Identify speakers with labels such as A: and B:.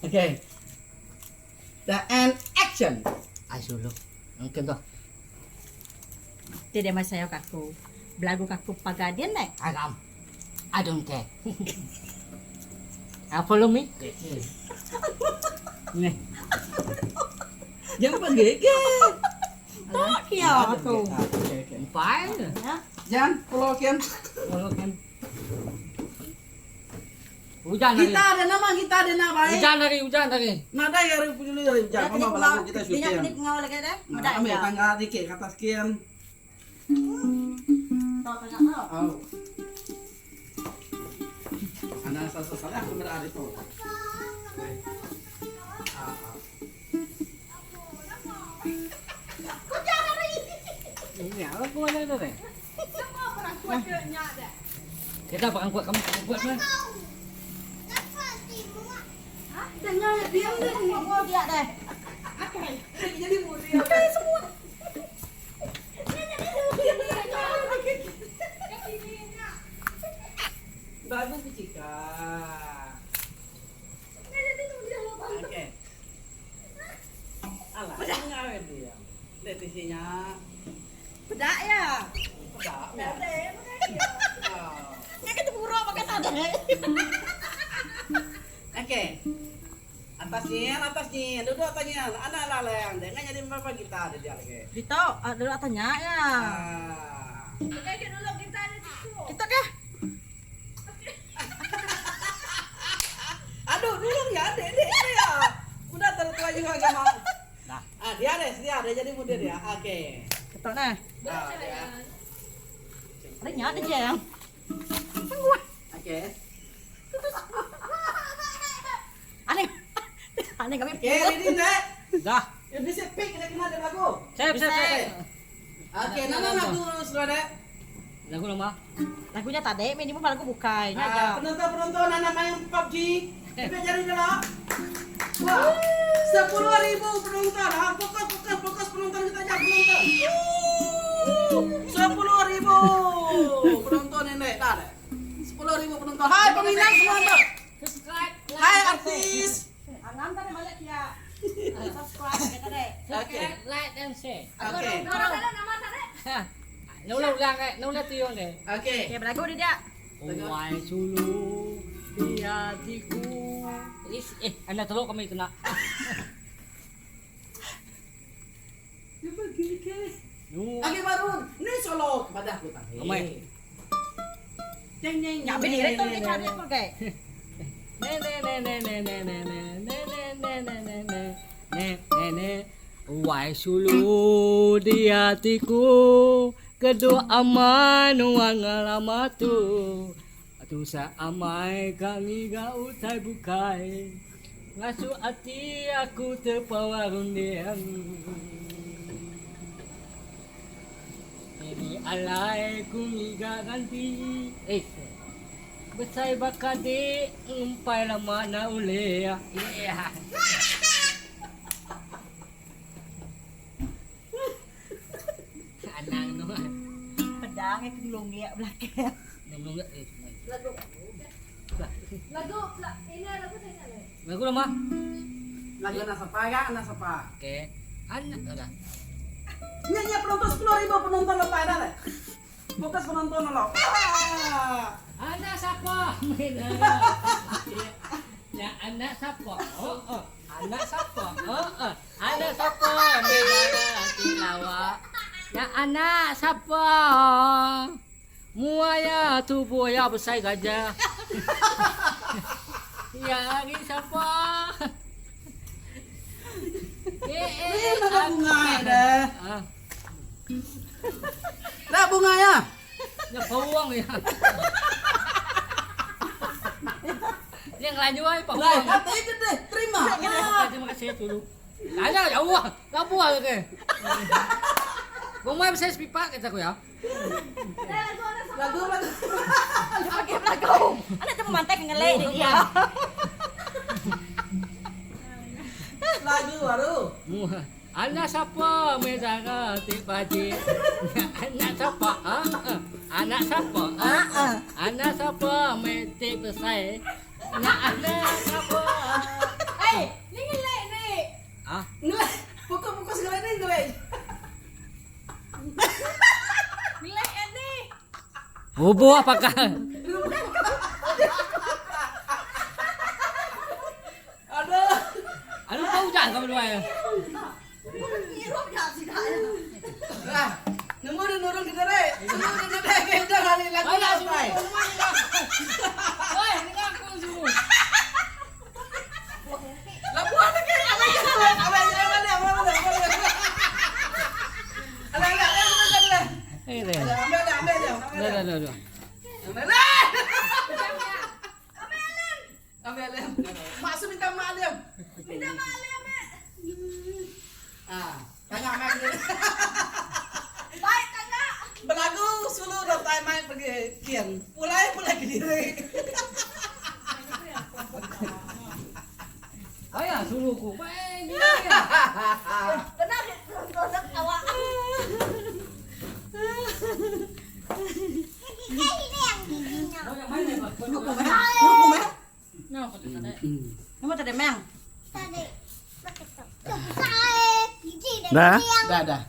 A: Okay. The and action.
B: Ai sulu. Mungkin tu.
C: Ti dia mai sayau ka aku. Belagu ka aku paga din deh.
B: Agam. I don't care. Ah, follow me.
A: Ni. Jangan panggil ke.
C: Tok kia aku.
A: Okay, okay.
B: Fine.
C: Ya.
A: Jangan follow Ken.
B: Follow Ken. Hujan hari.
A: Kita ada nama, kita ada nama baik.
B: Hujan hari, hujan hari.
A: Nadai hari dulu hari hujan. Mama belagu kita
C: Dia
A: syuting.
C: ni pengawal lagi dah.
A: Nah, ambil tangga dikit ke atas sekian.
C: Tok tengah tok.
A: Oh. Anak salah salah aku berada itu. Ah, ah.
B: Ini apa aku mana tu ni? Kita barang kuat kamu kuat mana?
A: Dengar diam deh.
C: Mau dia deh.
A: Jadi murid.
C: Semua.
A: Bagus Cika. Oke. Alah, ngawet dia. Lihat isinya.
C: Pedak ya.
A: Pedak ya. Oh.
C: Nya kita pura pakai tadi.
A: Oke. Atasnya, atasnya, duduk atasnya. Anak laleng, jangan jadi berapa kita ada dia lagi.
C: Dito, dulu tanya ya.
A: Ah.
C: Kita kah?
A: Aduh, dulu ya, dek, dek, ya. Udah tertua juga agama.
B: Dah.
A: Ah, dia deh, dia ada jadi muda dia. Oke.
C: Kita nah.
A: Ah, dia.
C: Ada nya ada jang.
A: Oke.
C: Aneh. Aneh kami.
A: Oke, ready, dek.
B: Dah.
A: Ya, bisa pick, kita kena ada lagu.
B: Siap, siap, siap.
A: Oke, nana lagu sudah dek.
B: Lagu nama?
C: Lagunya tadi minimum lagu bukai nya
A: Ah,
C: aja.
A: penonton-penonton anak main PUBG, kita cari dulu. Wah, 10.000 penonton. Ah, fokus, fokus, fokus penonton kita aja penonton. 10.000 penonton ini, dah deh. 10.000 penonton. Hai peminat semua tuh.
B: Subscribe.
A: Hai artis.
C: Angam tadi balik ya. Subscribe kita deh.
A: Oke.
B: Subscribe, like and share.
A: Oke.
B: Ha. Nula ulang eh, nula tiung deh.
A: Oke.
C: Oke, belagu dia dia.
B: Wai sulu di hatiku. Is, eh, anda telur kami kena. Nu.
A: Oke baru, ini solo kepada aku tadi.
B: Ramai.
A: Jeng jeng.
C: Nya bini tu dia cari aku ke.
B: Ne ne ne ne ne ne ne ne ne ne ne ne ne ne ne ne ne Wai sulu di hatiku kedua aman uang lama tu Tu sa amai kami ga utai bukai Ngasu ati aku terpawa rundiang Ini alai ku ngiga ganti Eh Besai baka di empai lama na ulih. Yeah. Anang tu.
C: Pedang eh kelung dia belakang.
B: Nang eh.
D: Lagu. Lagu, ini lagu saya ingat.
B: Lagu lama.
A: Lagu anak sapa ya, anak sapa.
B: Okey. Anak dah.
A: Nyanyi penonton 10.000 penonton lepas dah leh. Fokus penonton lo. Ah.
B: Anak siapa? Ya anak siapa? Oh, oh. Anak siapa? Oh, oh. Anak siapa? Negara tilawa. Ya anak siapa? Muaya tubuh ya besar gajah. Ya hari siapa? Eh, eh,
A: Ini mana bunga ya deh.
B: Ah,
A: Dah bunga ya.
B: ya bawang ya. Yang lanjut ay
A: Lah,
B: bawang.
A: kata itu deh, terima.
B: Ah, terima kasih dulu. Ada jauh ah. Kamu ah ke. Bumai besar sepipak kata aku ya.
A: Lagu lagu.
C: Dia pakai lagu. Anak tu memantai ngelek dia.
A: Lagu baru.
B: Muha. Anak siapa mezara ti baji? Anak siapa? Ah, ah. Anak siapa? Ah, ah. Anak siapa meti besar? Nak anak siapa? Bubuh pakal.
A: Aduh.
B: Alu kau ujan kau berdua.
D: Ngirup nya sida ya.
A: Lah, nemu dia nurung di dere. Nemu dia dere ke kali lagu
B: Alah,
A: sampai.
B: Oi, ni aku suruh.
A: Labuan lagi. Ambil ambil ambil ambil ambil ambil. Alah alah alah alah.
B: Eh, dah.
A: Ambil ambil ambil
B: Dah, dah, dah, dah.
A: Ambil. Ambil ambil. Maksud minta maaf dia.
D: Minta maaf ya, Mek.
A: Ah, tengah main dia.
D: Baik tangga.
A: Belagu sulu dah time main pergi kian. Pulai pulai ke diri.
B: Ayah suruh ku. Baik, dia.
D: Benar nonton awak.
C: Nama tak ada meng.
A: Dah, dah.